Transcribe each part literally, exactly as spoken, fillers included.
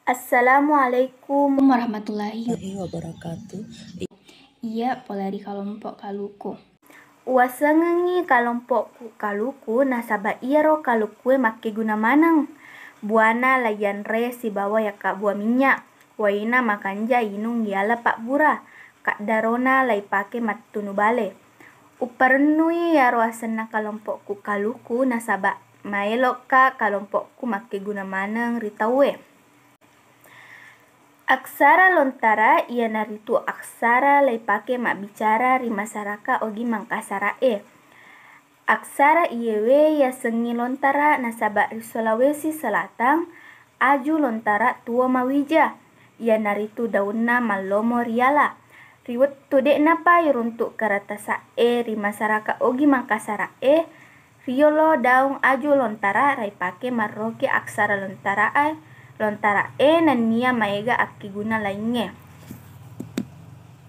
Assalamualaikum warahmatullahi wabarakatuh. Iya, pole ri kalompok kaluku. Uwasengengngi kalompokku kaluku nasaba iyaro kalukue makkeguna maneng. Buana laiyanre sibawa yakkabbua minnya, waina makanja inung yala pabbura, kaddarona laipake mattunu bale. Upparennui iyaro asenna kalompokku kaluku nasaba maelokka kalompokku makkeguna maneng ri tauwe. Aksara lontara iyanaritu aksara laipake mabbicara ri masaraka ogi Mangkasara'e. Aksara iyewe yasengnge lontara nasaba ri Sulawesi Selatan aju lontara tuo mawija, iyanaritu daunna mallomo riyala. Ri wettu de'napa iruntu karatasa'e ri masaraka ogi Mangkasara'e, riyolo daung aju lontara raipake marroki aksara lontara'e, lontara'e nennia maega akkeguna laingnge.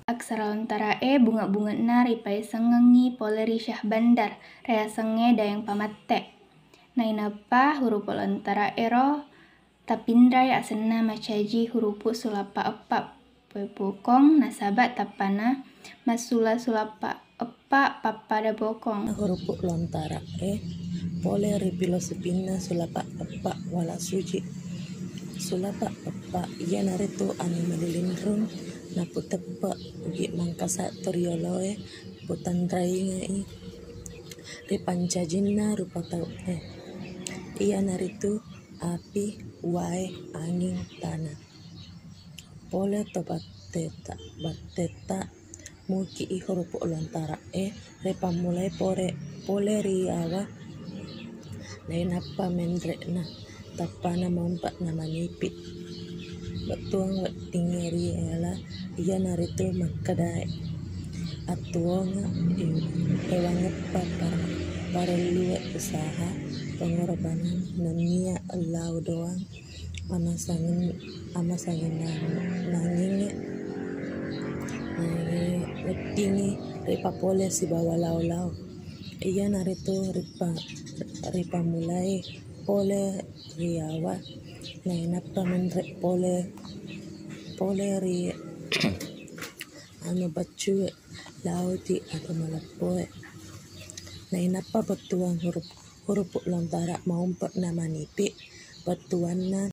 Aksara lontara'e bunge-bunge'na ripaissengengngi pole ri Syahbandar, riasengnge Daeng Pamatte. Nainappa hurupu lontara'ero tapinrai asenna macaji hurupu sulapa eppa pokong nasaba tappana massula sulapa eppa pappada pokong. Hurupu lontara'e pole ri filosofinna sulapa eppa wala suji. Sulapa eppa iyanaritu anu malilinrung naputeppe ugi Mangkasa torioloe putanraingai ri pancajinna rupa tau'e, iyanaritu api, wae, anging, tana. Pole to batteta, batteta muki i hurupu lontara'e ripammulai pore, pole ri yawa nainappa menre'na, tappana mompe'na manipi. Bettuang weddingnge ri yala iyanaritu makkedae, attuonga ewangeppa par-, parellue usaha pengorbanan nennia lao doang amasangen-, amasangenangingnge. Nanging weddingngi ripapole sibawa lao-lao. Iyanaritu ripa-, ripammulai pole ri yawa, nainappa menre pole, pole ri anu baccue, laoji anu maleppoe. Nainappa bettuang hurup, hurupu lontara maumpe'na manipi, bettuanna